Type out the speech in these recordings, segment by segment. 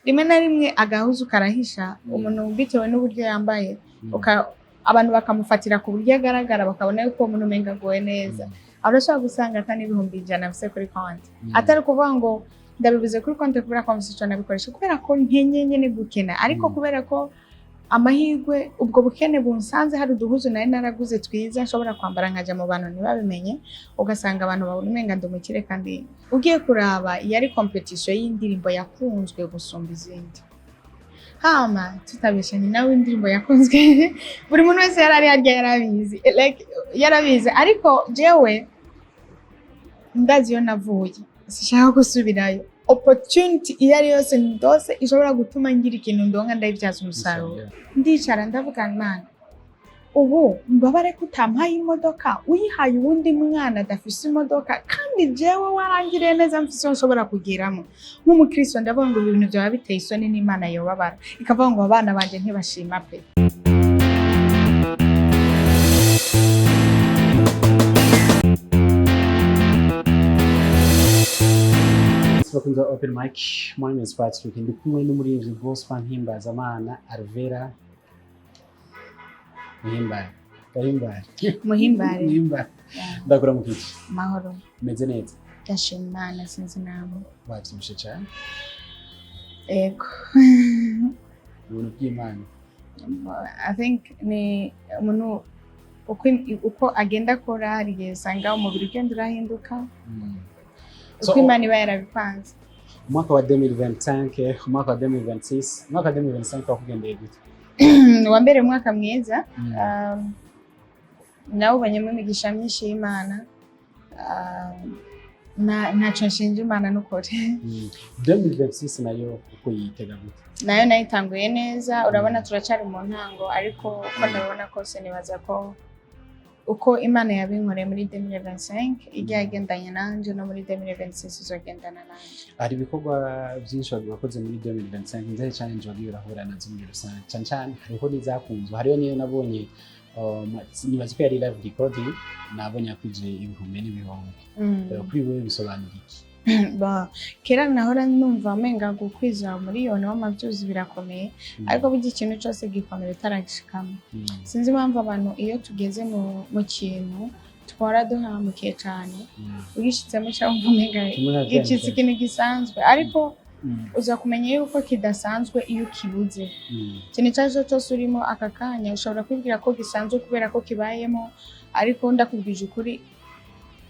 Rimwe na rimwe agahuzu karahisha umuntu bitewe n'uburyo yambaye, abantu bakamufatira ku buryo agaragara, bakabona yuko uwo muntu umenga aguwe neza. Aho urashobora gusanga atari 100,000 afise kuri konti. Atari ukuvuga ngo ndabibuze kuri konti kubera ko mfise ico nabikoresha, kubera ko nkenye nyene gukena, ariko kubera ko amahirwe ubwo bukene bunsanze hari uduhuzu nari naraguze twiza nshobora kwambara nkaja mu bantu ntibabimenye, ugasanga abantu babona umenga ndi umukire, kandi ugiye kuraba yari competition y'indirimbo yakunzwe gusumba izindi. Hama tutabeshanye nawe, indirimbo yakunzwe, buri muntu wese yari ari harya yarabizi, like yarabizi. Ariko jewe ndazi iyo navuye, sishaka gusubirayo. Opportunity iyo ari yose ndose ishobora gutuma ngira ikintu ndonka, ndayibyaza umusaruro. Ndicara ndavuga: "Mana, ubu mbabare ko utampaye imodoka, uyihaye uwundi mwana adafise imodoka, kandi jewe warangiriye neza, mfise iyo nshobora kugeramo." Nk'umukristo ndavuga ngo ibi bintu byaba biteye isoni, n'Imana yobabara ikavuga ngo abana banje ntibashima pe. Bakunze ba Open Mic, my name is Patrick, ndi kumwe n'umuririmbyi gospel Mpimbazamana Alvera Muhimbare, Gahimbare. Muhimbare. Muhimbare. Ndakura mu kici. Mahoro. Meze neza. Ndashima Imana, sinzi namwe. Wavyibushe cyane. Ego. Ubuntu bw'Imana. I think ni umuntu uko agenda akora, hari igihe usanga umubiri ugenda urahinduka uko Imana iba yarabipanze. Umwaka wa 2025, umwaka wa 2026, umwaka wa 2025 wakugendeye gute? Wa mbere umwaka mwiza. Nawubonyemo imigisha myinshi y'Imana. Ntacyo nshinja Imana n'ukuri. 2026 nayo uko yitega gute? Nayo nayitanguye neza. Urabona turacyari mu ntango, ariko uko ndabona kose nibaza ko uko Imana yabinkoreye muri 2025 ijya yagendanye nanje, no muri 2026 izogendana nanje. Hari ibikorwa byinshi wagiye wakoze muri 2025, nzere challenge wagiye urahura nazo muri rusange? Cyane cyane hariho n'izakunzwe, hariho niyo nabonye, nibaza ko yari live recording nabonye yakwije ibihumbi n'ibihumbi. Kuri wewe bisobanura iki? Kera nahora numva umenga gukwiza miliyoni w'amavyuzi birakomeye, ariko burya ikintu cyose gikomera utaragishikamo. Sinzi impamvu abantu iyo tugeze mu kintu twara duhamukiye cyane, ugishitsemo cyangwa umenga Kimwe nka gicitse ikintu gisanzwe, ariko uza kumenya yuko kidasanzwe iyo ukibuze. Ikintu icyo ari cyo cyose urimo aka kanya ushobora kwibwira ko gisanzwe kubera ko kibayemo, ariko ndakubwije ukuri,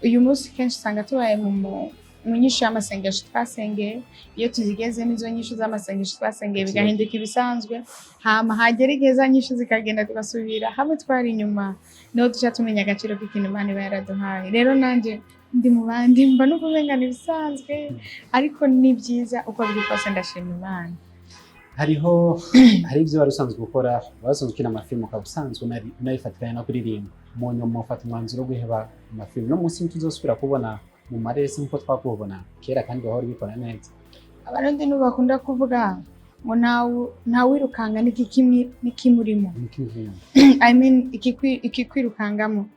uyu munsi kenshi usanga tubaye mu nyishu y'amasengesho twasengeye. Iyo tuzigeze n'izo nyishu z'amasengesho twasengeye, bigahinduka ibisanzwe. Hama hagera igihe za nyishu zikagenda, tugasubira hamwe twari inyuma, niho duca tumenya agaciro k'ikintu Imana iba yaraduhaye. Rero nanjye ndi mu bandi, mba numva umenga ni ibisanzwe, ariko ni byiza. Uko biri kose ndashima Imana. Hariho hari ibyo wari usanzwe ukora, wari usanzwe ukina amafilmu, ukaba usanzwe unayifatikanya no kuririmba. Mu nyuma ufata umwanzuro wo guheba amafilmu. No munsi ntituzosubira kubona mu maresi nk'uko twakubona kera, kandi wahora ubikora neza. Abarundi nibo bakunda kuvuga ngo ntawirukanga n'ikimurimo. Niko. I mean, ikikwirukangamo.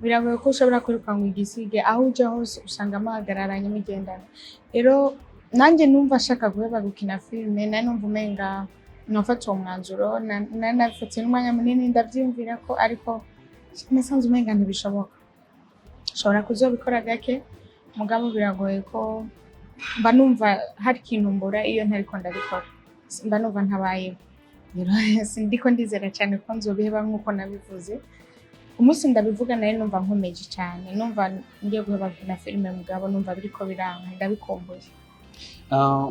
Biragoye ko ushobora kwirukanga igisige. Aho ujya hose usanga muhagararanye, mugendana. Rero nanjye numva ashaka guheba gukina filime, nari numva umenga nafata uwo mwanzuro, nari nabifatiye n'umwanya munini ndabyiyumvira ko, ariko nasanze umenga ntibishoboka. Nshobora kuzobikora gake, mugabo biragoye ko mba numva hari ikintu mbura iyo ntariko ndabikora, mba numva ntabayeho. Rero sindiko ndizera cyane ko nzobiheba nk'uko nabivuze. Umunsi ndabivuga nari numva nkomeje cyane, numva ngiye guheba gukina filime, mugabo numva biriko biranka, ndabikumbuye.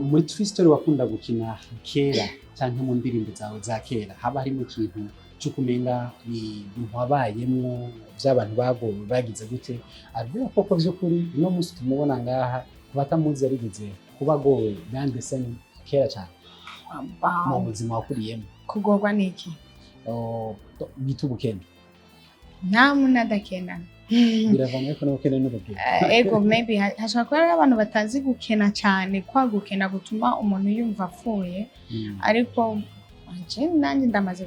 Muri True Story wakunda gukina kera cyangwa mu ndirimbo zawe za kera, haba harimo ikintu cyo kumenga ni ibintu wabayemwo by'abantu bagowe, bagize gute. Ariko koko by'ukuri uno munsi tumubona ngaha, ku batamuzi yarigeze kuba agowe behind the scene kera cyane mu buzima wakuriyemo? Kugorwa ni iki? Oh, bita ubukene. Nta muntu adakena. Biravana ariko n'ubukene n'urugero. Ego, maybe hashobora kuba hari abantu batazi gukena cyane, kwa gukena gutuma umuntu yumva apfuye. Ariko je nanjye ndamaze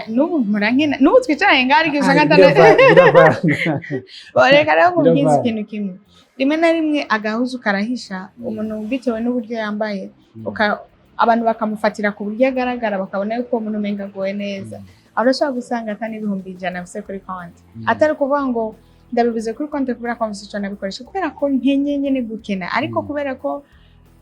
n'ubu mpora nkena, n'ubu twicaranye ngaho, ariko usanga Biravana. Reka rero nkubwize Biravana. ikintu kimwe. Rimwe na rimwe agahuzu karahisha umuntu bitewe n'uburyo yambaye. Abantu bakamufatira ku buryo agaragara, bakabona yuko uwo muntu umenga aguwe neza. Urashobora gusanga atari 100,000 afise kuri konti. Atari ukuvuga ngo ndabibuze kuri konti kubera ko mfise ico nabikoresha, kubera ko nkenye nyene gukena, ariko kubera ko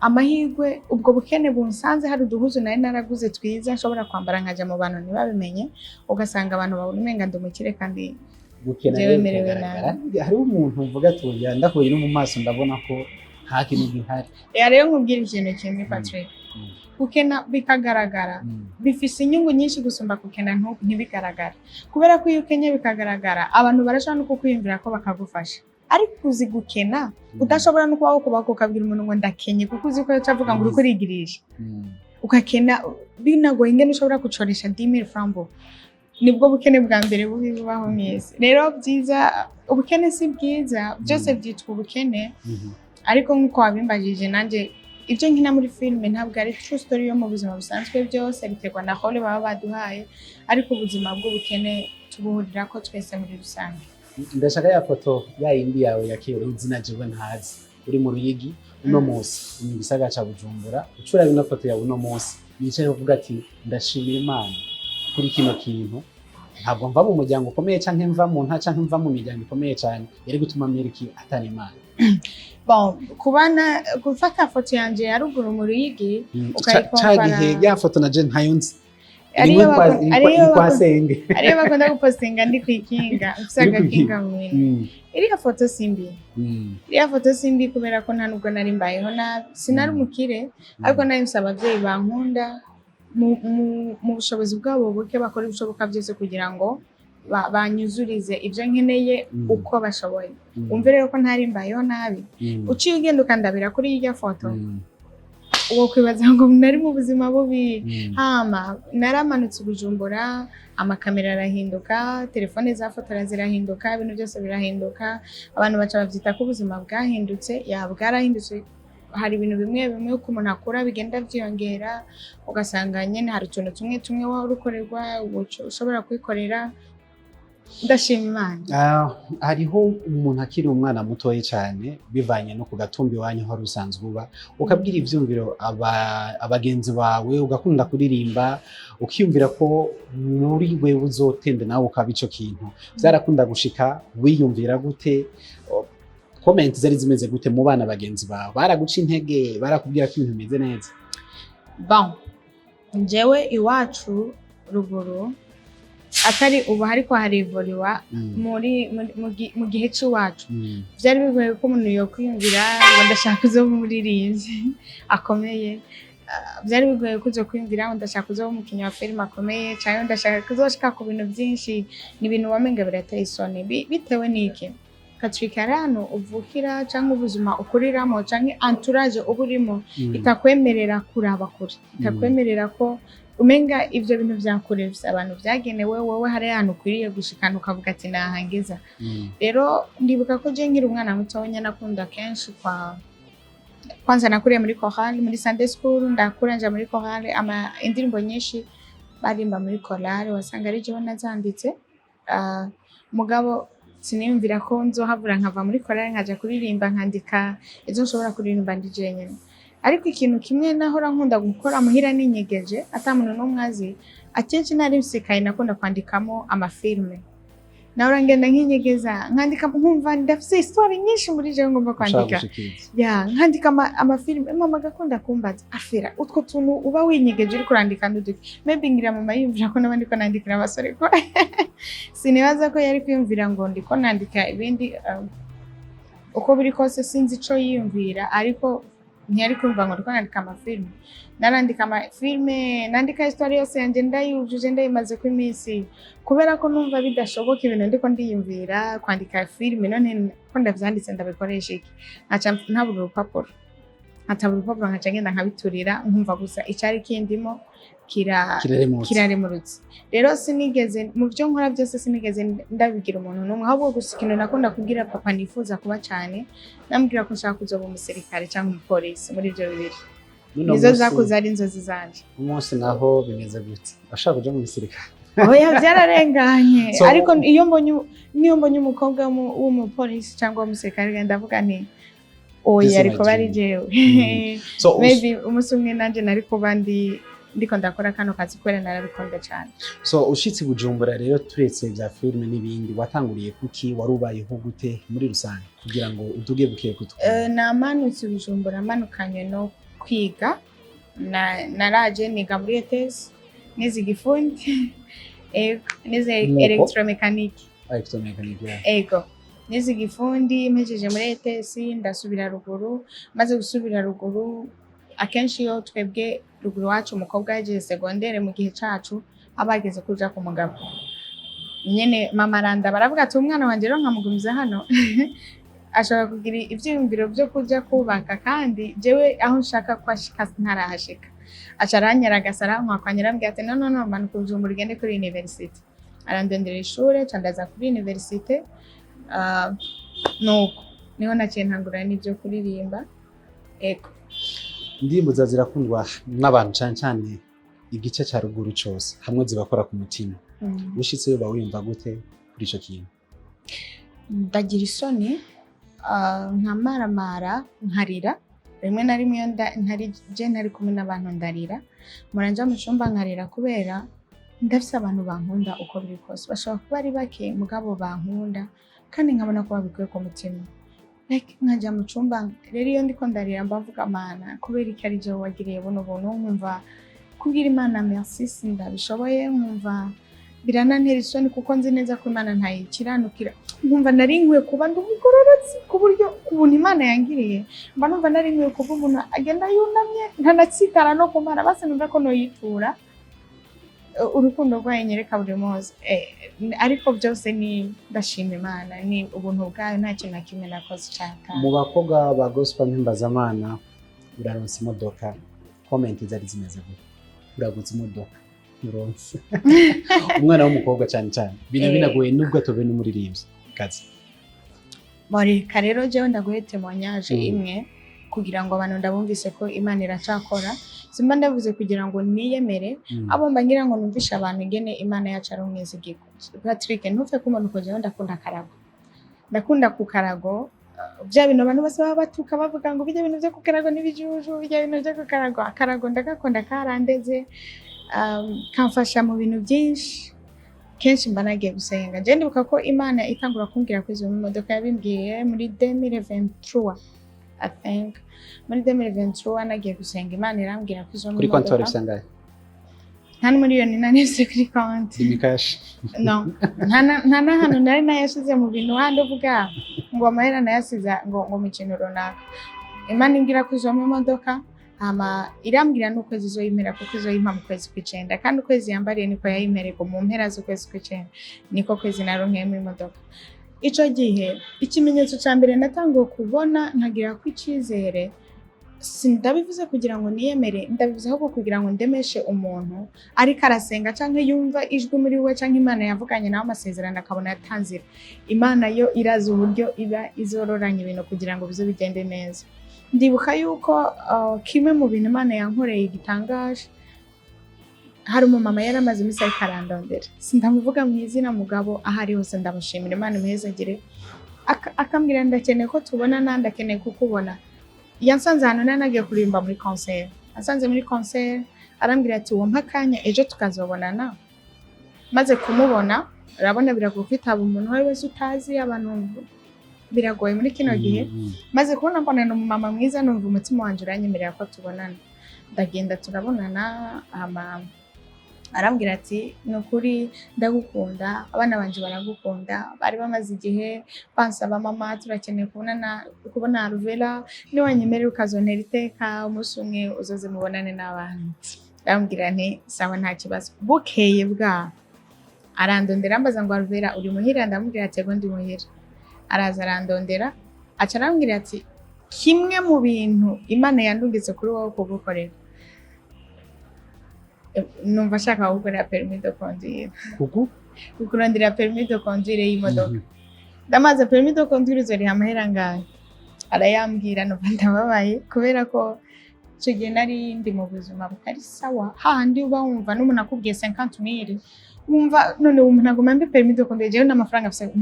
amahirwe ubwo bukene bunsanze hari uduhuzu nari naraguze twiza nshobora kwambara nkaja mu bantu ntibabimenye, ugasanga abantu babona umenga ndi umukire kandi gukena jewe rero merewe bikagaragara. Hariho umuntu uvuga ati: "Oya, ndahuye no mu maso ndabona ko nta kintu gihari." Ya, rero nkubwira ikintu kimwe, Patrick. Gukena bikagaragara bifise inyungu nyinshi gusumba gukena ntibigaragare, kubera ko iyo ukenye bikagaragara, abantu barashobora no kukwiyumvira ko bakagufasha. Ariko uzi gukena udashobora no kubaho kubaka ukabwira umuntu ngo ndakenye, kuko uzi ko yaca avuga ngo uriko urigirisha. Ukakena binagoye ingene ushobora gucoresha 10,000 francs, nibwo bukene bwa mbere bubi bubaho mw'isi. Rero byiza, ubukene si bwiza, byose byitwa ubukene. Ariko nk'uko wabimbajije, nanjye ibyo nkina muri filime ntabwo ari true story yo mu buzima busanzwe, byose biterwa na role baba baduhaye, ariko ubuzima bw'ubukene tubuhurirako twese muri rusange. Ndashaka ya foto ya yindi yawe ya kera, izina jewe ntazi, uri mu Ruyigi. Uno munsi uri mu gisagara ca Bujumbura, ucuraba ino foto yawe uno munsi, yicaye uvuga ati: "Ndashimira Imana kuri kino kintu. Ntabwo mva mu muryango ukomeye canke mva mu nta canke mva mu miryango ikomeye cane yari gutuma Miliki atari Imana." Bon, kubana gufata foto yanje ya ruguru mu Ruyigi ukayikompara Ca gihe ya foto naje ntayo nzi. Ariyo Rimwe ariyo kwa senge. Ariyo bakunda gupostinga ndi kwikinga, mfise Uri agakinga mu minwe. Iriya foto simbi. Iriya foto simbi kubera ko nta nubwo nari mbayeho nabi, sinari umukire, ariko nari mfise abavyeyi bankunda mu bushobozi bwabo buke, bakora ibishoboka byose kugira ngo banyuzurize ibyo nkeneye uko bashoboye. Wumve rero ko ntari mbayeho nabi. Uciye ugenda ukandabira kuri irya foto, uwo kwibaza ngo nari mu buzima bubi. Hama naramanutse i Bujumbura, amakamera arahinduka, telefone zafotora zirahinduka, ibintu byose birahinduka, abantu baca bavyita ko ubuzima bwahindutse. Ya, bwarahindutse. Hari ibintu bimwe bimwe uko umuntu akura bigenda vyiyongera, ugasanga nyene hari utuntu tumwe tumwe wahora ukorerwa ubu ushobora kwikorera. Ndashima Imana. Ah, hariho umuntu akiri umwana mutoya cyane, bivanye no ku gatumba iwanyu aho usanzwe uba, ukabwira ivyumviro abagenzi bawe, ugakunda kuririmba, ukiyumvira ko muri wewe uzotenda nawe ukaba ico kintu. Vyarakunda gushika wiyumvira gute? Comment zari zimeze gute mu bana bagenzi bawe? Baraguca intege? Barakubwira ko ibintu bimeze neza? Bon, njyewe iwacu ruguru, atari ubu ariko harivuriwa, muri mu gihe c'iwacu vyari bigoye ko umuntu yokwiyumvira ngo ndashaka kuzoba umuririmbyi akomeye. Ah, vyari bigoye ko uzokwiyumvira ngo ndashaka kuzoba umukinyi wa filime akomeye, canke ndashaka kuzoshika ku bintu vyinshi. Ni ibintu wamenga birateye isoni. Bitewe n'iki, Patrick? Hari ahantu uvukira canke ubuzima ukuriramo canke entourage uba urimo itakwemerera kuraba kure, itakwemerera ko umenga ivyo bintu vya kure bifise abantu vyagenewe. Wowe hari ahantu ukwiriye gushikana ukavuga ati nahangeza. Rero ndibuka ko je nkiri umwana mutonya nakunda kenshi kwa kwanza nakuriye muri chorale, muri Sunday school, ndakura nja muri chorale. Ama indirimbo nyinshi barimba muri chorale wasanga ari jewe nazanditse. Ah, mugabo siniyumvira ko nzohavura nkava muri chorale nkaja kuririmba, nkandika izo nshobora kuririmba ndi jenyene. Ariko ikintu kimwe nahora nkunda gukora muhira ninyegeje, ata muntu n'umwe azi, akenshi nari mfise ikaye nakunda kwandikamo amafilme. Nahora ngenda nkinyegeza nkandika, nkumva ndafise histoire nyinshi muri jewe ngomba Ushaka kwandika. gushikiriza. Ya, nkandika amafilme. Mama agakunda kumbaza: "Afera, utwo tuntu uba winyegeje uriko urandika n'uduki?" Maybe ngira mama yiyumvira ko naba ndiko nandikira abasore, ko sinibaza ko yari kwiyumvira ngo ndiko nandika ibindi. Uko biri kose sinzi ico yiyumvira, ariko ntiyari kumva ngo ndiko nandika amafilme. Narandika amafilme, nandika histoire yose yanje ndayujuje, ndayimazeko iminsi, kubera ko numva bidashoboka ibintu ndiko ndiyumvira kwandika filime. None ko ndavyanditse ndabikoresha iki? Nkaca ntabura urupapuro, nkatabura urupapuro, nkaca ngenda nkabiturira, nkumva gusa icari kindimo kira Kiraremutse. Kiraremurutse. Rero sinigeze, mu byo nkora byose sinigeze ndabibwira umuntu n'umwe, ahubwo gusa ikintu nakunda kubwira papa nifuza kuba cyane, namubwira ko nshaka kuzoba umusirikare cyangwa umupolisi, muri ibyo bibiri. N'uno Nizo zakuze ari inzozi zanje. Umunsi naho bimeze gute? Ashaka kuja mu gisirikare? Oya, byararenganye. Ariko iyo mbonye, niyo mbonye umukobwa w'umupolisi cyangwa w'umusirikare, ndavuga nti Oya, This is ariko my bari dream. jewe. So Maybe umunsi umwe nanje nari kuba ndi ndiko ndakora kano kazi, kubera narabikunda cyane. So ushitse i Bujumbura rero, turetse bya filime n'ibindi, watanguriye kuki? Wari ubayeho gute muri rusange kugira ngo uduge buke kutu? Namanutse i Bujumbura manukanye no kwiga. Naraje niga muri ETS, nize igifundi. Ego, nize Mwuko? électromécanique. Electromechanic, yeah. Ego, nize igifundi. Mpejeje muri ETS ndasubira ruguru. Maze gusubira ruguru, akenshi iyo twebwe ruguru iwacu umukobwa yagize secondaire, mu gihe cacu aba ageze kuja ku mugabo nyene. Mama aranda baravuga ati: "Umwana wanje rero nkamugumiza hano, ashobora kugira ivyiyumviro vyo kuja kubaka, kandi jewe aho nshaka ko ashika ntarahashika." Aca aranyaragasa, arankwakanya, arambwira ati: "No, no, no, manuka Bujumbura ugende kuri université." Arandondera ishure, ca ndaza kuri université. Nuko niho naciye ntangura n'ivyo kuririmba, ego. Indirimbo zawe zirakundwa n'abantu, cane cane igice ca ruguru cose, hamwe zibakora ku mutima. Ushitseyo uba wiyumva gute kuri ico kintu? Ndagira isoni, nkamaramara, nkarira. Rimwe na rimwe iyo ntari je ntari kumwe n'abantu ndarira, muranja mu cumba nkarira, kubera ndafise abantu bankunda. Uko biri kose bashobora kuba ari bake, mugabo bankunda, kandi nkabona ko babikuye ku mutima. Like, nkaja mu cumba rero, iyo ndiko ndarira mba mvuga: "Mana, kubera iki ari jewe wagiriye buno buntu?" Nkumva kubwira Imana merci sindabishoboye, nkumva biranantera isoni, kuko nzi neza ko Imana ntayikiranukira. Nkumva nari nkwiye kuba ndi umugororotsi, ku buryo ku buntu Imana yangiriye mba numva nari nkwiye kuba umuntu agenda yunamye, ntanatsitara no ku Mana. Basi numva ko noyitura urukundo rwayo nyereka buri munsi. Ariko byose ni ndashima Imana, ni ubuntu bwayo, nta kintu na kimwe nakoze cyatanga. Mu bakobwa ba gospel mpimbazamana uraronsa imodoka, comment zari zimeze gute? Uraguze imodoka, nturonse umwana w'umukobwa, cyane cyane bina binagoye, nubwo atobe n'umuririmbyi kazi. Reka rero jewe ndaguhe témoignage imwe kugira ngo abantu ndabumvise ko Imana iracakora. Simba ndavuze kugira ngo niyemere, abo mba ngira ngo numvishe abantu ingene Imana yacu ari umwizigirwa. Patrick, ntupfe kumbona uko, jewe ndakunda karago, ndakunda ku karago. Bya bintu abantu bose baba batuka bavuga ngo bijya bintu byo ku karago n'ibijuju, bijya bintu byo ku karago. Akarago ndagakunda, karandeze, kamfasha mu bintu byinshi. Kenshi mba nagiye gusenga. Je ndibuka ko Imana itangura kumbwira ko izo modoka yabimbwiye muri 2023, I think muri 2023 nagiye gusenga, Imana irambwira ko izo Kuri konti wari modoka ufise angahe? Nta n'umuriyoni nari kuri konti. Imikashi? No, nta n'ahantu nari nayashize mu bintu handi uvuga ngo amahera nayasize ngo mu kintu runaka. Imana imbwira ko izo modoka, hama irambwira n'ukwezi izoyimpera, kuko izoyimpa mu kwezi kw'icenda, kandi ukwezi yambariye niko yayimpereye. Mu mpera z'ukwezi kw'icenda niko kwezi naronkeyemo imodoka. Ico gihe ikimenyetso ca mbere natanguye kubona nkagira ko icizere, sindabivuze kugira ngo niyemere, ndabivuze ahubwo kugira ngo ndemeshe umuntu ariko arasenga canke yumva ijwi muri we, canke Imana yavuganye nawe amasezerano akabona yatanzira. Imana yo irazi uburyo iba izororanya ibintu kugira ngo bize bigende neza. Ndibuka yuko kimwe mu bintu Imana yankoreye gitangaje, hari umumama yari amaze iminsi ariko arandondera. Sindamuvuga mu izina, mugabo aho ari hose ndamushimira, Imana imuhezagire. Akambwira: "Ndakeneye ko tubonana, ndakeneye kukubona." Yansanze ahantu nari nagiye kuririmba muri concert. Asanze muri concert, arambwira ati: "Wampa akanya ejo tukazobonana?" Maze kumubona, urabona biragoye kwitaba umuntu uwo ari wese utazi, abantu biragoye muri kino gihe. Maze kubona, mbona ni umumama mwiza, numva umutima wanjye uranyemerera ko tubonana. Ndagenda, turabonana, hama arambwira ati: "Ni ukuri ndagukunda, abana banje baragukunda, bari bamaze igihe bansaba: 'Mama, turakeneye kubonana, kubona Alvera, niwanyemerera ukazontera iteka umunsi umwe uzoze mubonane n'abana.'" Ndamubwira nti: "Sawa, nta kibazo." Bukeye bwaho arandondera, ambaza ngo: "Alvera, uri muhira?" Ndamubwira ati: "Ego, ndi muhira." Araza arandondera, aca arambwira ati: "Kimwe mu bintu Imana yandungitse kuri wowe kugukorera, numva ashaka gukorera permis de conduire." Kuku? Kukurondera permis de conduire y'imodoka. Ndamaze: "Permis de conduire uzoriha amahera angahe?" Arayambwira, numva ndababaye, kubera ko icyo gihe nari ndi mu buzima butari sawa, hahandi uba wumva n'umuntu akubwiye 50 mille wumva none umuntu aguma mbi permis de conduire, jewe n'amafaranga afise.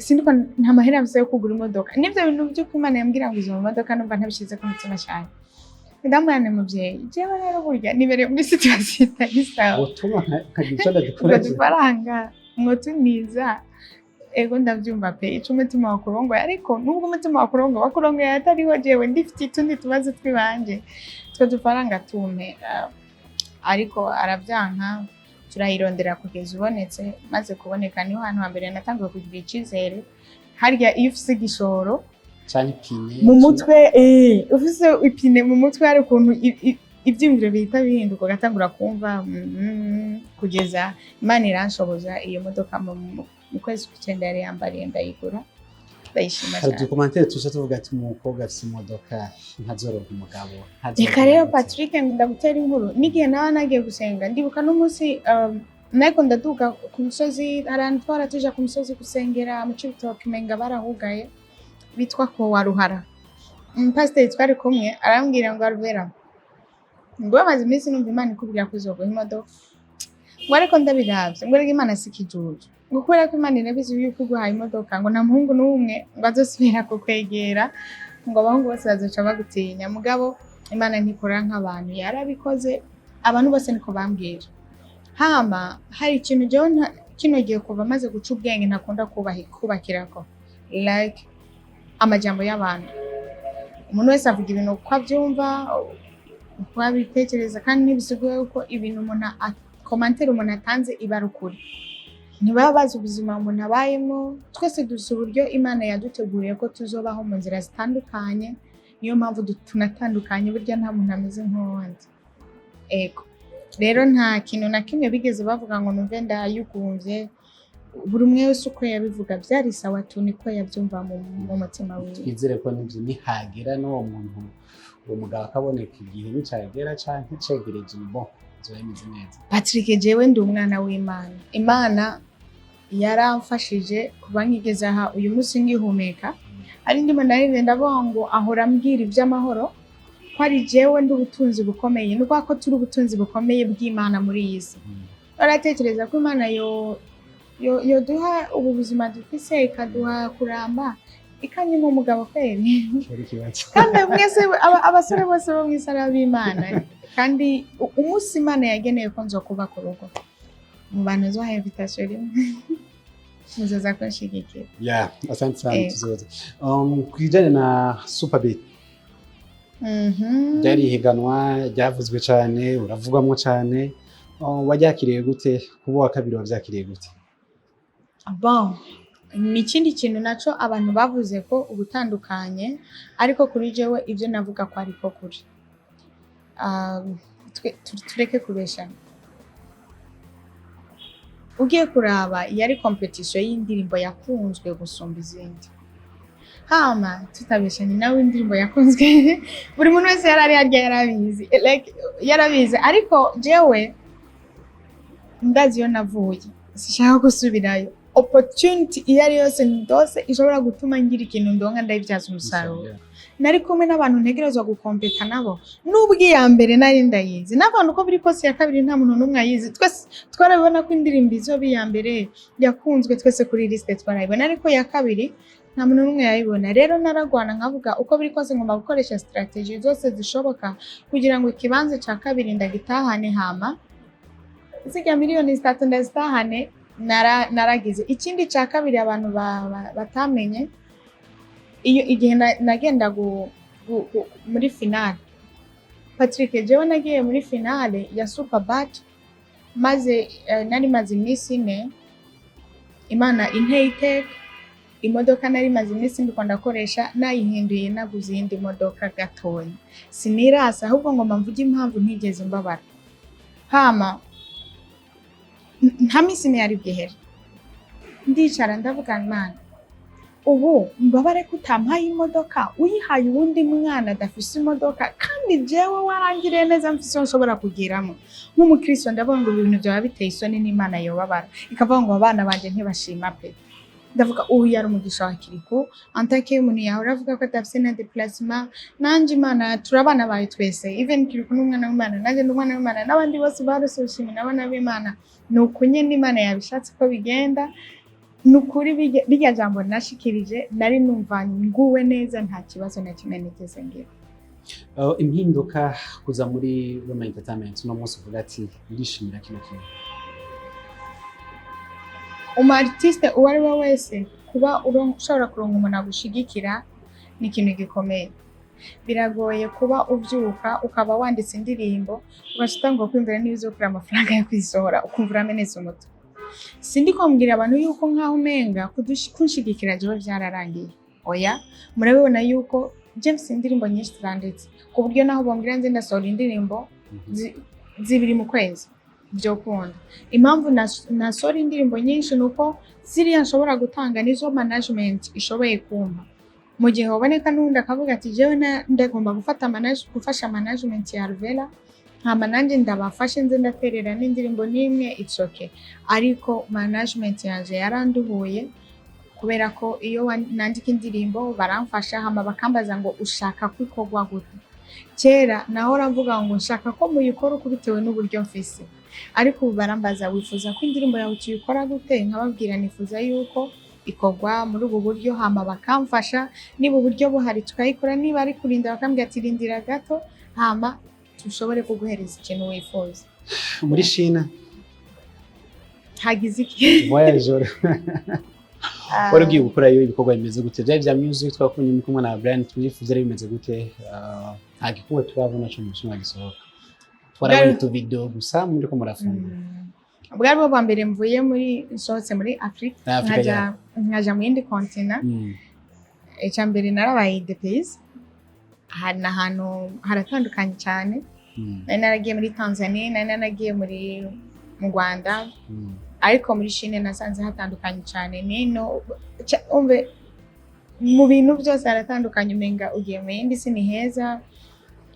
Sindiko nta mahera mfise yo kugura imodoka. N'ivyo bintu vy'uko Imana yambwira ngo izo modoka, numva ntabishize ku mutima cyane. Ndamubwira: "Muvyeyi, jewe rero burya nibereye muri situation itari sawa." Utuma nkagira icyo Utwo ndadukoresha. dufaranga mwotuniza. Ego, ndavyumva pe, ico umutima wakurongoye, ariko nubwo umutima wakurongoye, wakurongoye atariho, jewe ndifitiye utundi tubazo twibanje, utwo dufaranga tumpe. Ariko aravyanka, turayirondera kugeza ubonetse. Maze kuboneka, niho hantu hambere natanguye kugira icizere. Harya iyo ufise igishoro canke ipine mu mutwe, ufise ipine mu mutwe, hari ukuntu ivyiyumviro bihita bihinduka, ugatangura kumva kugeza Imana iranshoboza iyo modoka mu kwezi kw'icenda yari yambariye, ndayigura, ndayishima Hari cyane. Uducommentaire tuza tuvuga ati: "Umukobwa afise imodoka ntazoronka umugabo, ntazoronka Reka rero umugabo." Patrick, ndagutera inkuru n'igihe nawe nagiye gusenga. Ndibuka n'umunsi nariko ndaduga ku musozi, hari ahantu twara tuja ku musozi gusengera mu Cibitoke, umenga barahugaye, bitwa ko wa Ruhara. Umupasiteri twari kumwe arambwira ngo: "Alvera," ngo, "bamaze iminsi numva Imana ikubwira ko izoguha imodoka," ngo, "ariko ndabiravye," ngo, "erega Imana si ikijuju," ngo, "kubera ko Imana irabizi yuko iguhaye imodoka," ngo, "nta muhungu n'umwe," ngo, "azosubira kukwegera," ngo, "abahungu bose bazoca bagutinya." Mugabo Imana ntikora nk'abantu, yarabikoze. Abantu bose niko bambwira. Hama hari ikintu jewe kino gihe kuva maze guca ubwenge ntakunda kubakirako like amajambo y'abantu. Umuntu wese avuga ibintu uko abyumva, uko abitekereza, kandi ntibisiguye yuko ibintu umuntu commentaire umuntu atanze iba ari ukuri. Ntibaba bazi ubuzima umuntu abayemo. Twese dufise uburyo Imana yaduteguriye ko tuzobaho mu nzira zitandukanye, niyo mpamvu tunatandukanye. Burya nta muntu ameze nk'uwundi. Ego rero, nta kintu na kimwe bigeze bavuga ngo numve ndayugumvye. Buri umwe wese uko yabivuga byari sawa tu, niko yabyumva mu mutima wiwe. Twizere ko nibyo nihagera n'uwo muntu, uwo mugabo akaboneka, igihe nicagera canke cegereje, bon, bizoba bimeze neza. Patrick, jewe ndi umwana w'Imana. Imana yaramfashije kuba nkigeze aha uyu munsi ngihumeka. Ari ndimo narinde, ndavuga ngo ahora ambwira iby'amahoro, ko ari jewe ndi ubutunzi bukomeye. Ni ukuvuga ko turi ubutunzi bukomeye bw'Imana muri iyi si. Baratekereza ko Imana yo yoduha ubu buzima dufise, ikaduha kuramba, ikanyima umugabo kweri? Cyari ikibazo. Kandi mwese abasore bose bo mw'isi ari ab'Imana. Kandi umunsi Imana yageneye ko nzokubaka urugo, mu bantu nzoha invitation rimwe, muzoza kunshigikira. Yeah, asante sana. Tuzoza ku kijanye na Superbeat. Ryari ihiganwa ryavuzwe cyane, uravugwamwo cyane. Waryakiriye gute? Kuba uwa kabiri wavyakiriye gute? Bon, ni ikindi kintu naco abantu bavuze ko ubutandukanye, ariko kuri jewe ibyo navuga ko ariko kuri. Tureke kubeshana. Ugiye kuraba, yari competition y'indirimbo yakunzwe gusumba izindi. Hama tutabeshanye, nawe indirimbo yakunzwe, buri muntu wese yari ari harya yarabizi, like yarabizi. Ariko jewe ndazi iyo navuye, sishaka gusubirayo. Opportunity iyo ari yose ndose ishobora gutuma ngira ikintu ndonka, ndayibyaza umusaruro. Nari kumwe n'abantu ntegerezwa gukompeta nabo. Nubwo iya mbere nari ndayizi, n'abantu uko biri kose, iya kabiri nta muntu n'umwe ayizi. Twese twarabibona ko indirimbo izoba iya mbere yakunzwe, twese kuri liste twarayibona, ariko iya kabiri nta muntu n'umwe yayibona. Rero naragwana, nkavuga uko biri kose ngomba gukoresha strategy zose zishoboka kugira ngo ikibanza cya kabiri ndagitahane, hama zirya miliyoni 3 ndazitahane. Naragize ikindi cya kabiri abantu batamenye. Iyo igihe nagenda muri finale, Patrick, jewe nagiye muri finale ya Superbat, maze nari maze iminsi 4 Imana inteye iteka. Imodoka nari maze iminsi ndiko ndakoresha nayihinduye, naguze iyindi modoka gatoya. Sinirasa, ahubwo ngomba mvuge impamvu ntigeze mbabara. Hama nta minsi 4 yari bwihere, ndicara ndavuga: "Imana, ubu mbabare ko utampaye imodoka, uyihaye uwundi mwana adafise imodoka, kandi jewe warangiriye neza, mfise iyo nshobora kugiramo." Nk'umukristo ndavuga ngo ibintu byaba biteye isoni, n'Imana yobabara ikavuga ngo abana banje ntibashima pe. Ndavuga ubu yari umugisha wa Kirikou antake, umuntu yahora avuga ko adafise na déplacement. Nanje Imana, turabana bayo twese. Even Kirikou n'umwana w'Imana, nanjye ndi umwana w'Imana, n'abandi bose barose ubushimi n'abana b'Imana. Ni uku nyene Imana yabishatse ko bigenda. Ni ukuri, rirya jambo nashikirije, nari numva nguwe neza, nta kibazo na kimwe nigeze ngira. Impinduka kuza muri Rema Entertainment uno munsi, uvuga ati ndishimira kino kintu. Umu artiste uwo ari we wese, kuba ushobora kuronka umuntu agushigikira ni ikintu gikomeye. Biragoye kuba uvyuka ukaba wanditse indirimbo, ugaca utangura kwiyumvira niba uzokura amafaranga yo kuyisohora, ukumva uramenetse umutwe. Sindi kumbwira abantu yuko nkaho umenga kunshigikira jewe vyararangiye. Oya, murabibona yuko je mfise indirimbo nyinshi ziranditse, ku buryo naho bombwira nze ndasohora indirimbo zibiri mu kwezi vyokunda. Impamvu nasohora indirimbo nyinshi ni uko ziriya nshobora gutanga nizo management ishoboye kumpa. Mu gihe hoboneka n'uwundi akavuga ati jewe ndagomba gufata gufasha management ya Alvella, hama nanjye ndabafashe nze ndaterera n'indirimbo n'imwe, it's okay. Ariko management yanje yaranduhuye, kubera ko iyo nandika indirimbo baramfasha, hama bakambaza ngo ushaka ko ikorwa gute. Kera nahora mvuga ngo nshaka ko muyikora uko bitewe n'uburyo mfise, ariko ubu barambaza wifuza ko indirimbo yawe tuyikora gute, nkababwira nifuza yuko ikorwa muri ubu buryo, hama bakamfasha. Niba uburyo buhari tukayikora, niba ari kurinda bakambwira ati rindira gato, hama dushobore kuguhereza ikintu wifuza. Muri Chine Hagize iki? Voyage wari ugiye gukorayo, ibikorwa bimeze gute? Byari bya music twakunye muri kumwe na Brian Smith, byari bimeze gute? Nta gikorwa turabona cyo mu Bushinwa gisohoka, twarabonye utu video gusa muri ko murafungura. Bwari bwo bwa mbere mvuye muri nsohotse muri Afurika, Afrika. nkaja mu yindi continent. Icya mbere narabaye dépaysée, hari ahantu haratandukanye cyane. Nari naragiye muri Tanzania, nari naragiye mu Rwanda, ariko muri Chine nasanze hatandukanye cyane nino. Umve, mu bintu byose haratandukanye, umenga ugiye mu yindi si. Ni heza,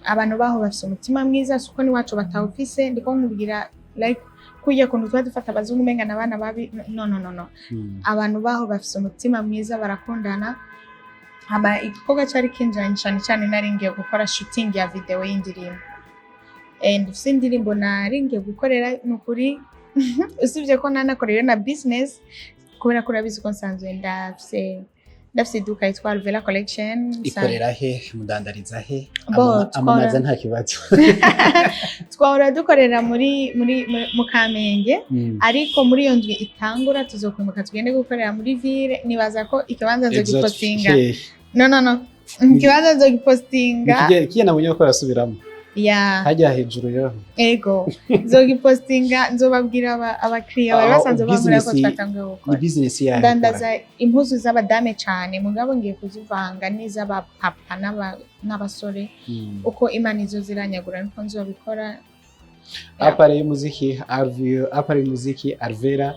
abantu baho bafise umutima mwiza, siko n'iwacu batawufise. Ndiko nkubwira like kurya kuntu tuba dufata abazungu umenga n'abana babi, no, no, no, no. Abantu baho bafise umutima mwiza, barakundana. Hama igikorwa cari kinjanye cane cane, nari ngiye gukora shooting ya video y'indirimbo. Ndufise indirimbo nari ngiye gukorera. Ni ukuri, usibye ko nanakorera na business, kubera ko urabizi ko nsanzwe ndafise iduka yitwa Alvella Collection. Ikorera he? Mudandariza he? Bo, Amamaza, nta kibazo. Twahora dukorera muri mu Kamenge, ariko muri iyo ndwi itangura tuzokwimuka tugende gukorera muri ville. Nibaza ko ikibanza nzogipostinga. Hehe? No, no, no, ikibanza nzogipostinga. Kiye nabonye ko arasubiramo ya hajya hejuru yo. Ego, nzogipostinga, nzobabwira abakiriya bari Ah, basanzwe bambwira ko business twatanguye ni gukora. Business yayo? Ndandaza impuzu z'abadame cyane, mugabo ngiye kuzivanga n'iz'abapapa n'abasore. Uko Imana izo ziranyagura niko nzobikora. À part y'umuziki Alvio, à part y'umuziki Alvella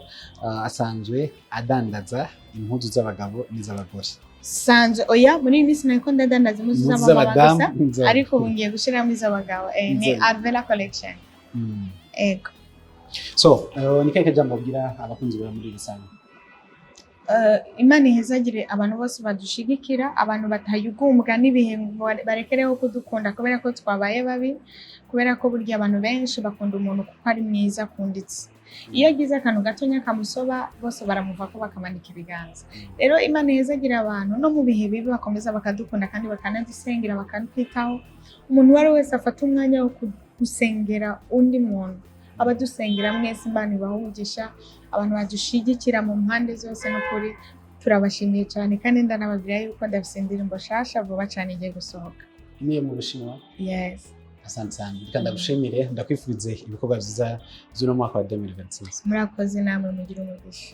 asanzwe adandaza impuzu z'abagabo n'iz'abagore. Sanzwe, oya, muri iyi minsi nariko ndadandaza impuzu Impuzu z'abamama gusa, z'abadamu ariko ubu ngiye gushiramo iz'abagabo. Ni Alvella Collection. Ego. So ni kahe kajambo ubwira abakunzi bawe muri rusange? Imana ihezagire abantu bose badushigikira, abantu batayugumbwa n'ibihe ngo barekereho kudukunda kubera ko twabaye babi, kubera ko burya abantu benshi bakunda umuntu kuko ari mwiza akunditse. Iyo agize akantu gatonya kamusoba, bose baramuvako bakamanika ibiganza. Rero Imana ihezagire abantu no mu bihe bibi bakomeza bakadukunda kandi bakanadusengera, bakatwitaho. Umuntu uwo ari we wese afata umwanya wo gusengera undi muntu, abadusengera mwese Imana ibahe umugisha. Abantu badushigikira mu mpande zose, n'ukuri turabashimiye cyane, kandi ndanababwira yuko ndafise indirimbo shasha vuba cyane igiye gusohoka. Niyo mu Bushinwa? Yes. Asante sana, reka ndagushimire, ndakwifurize ibikorwa byiza by'uno mwaka wa 2026. Murakoze namwe, mugire umugisha.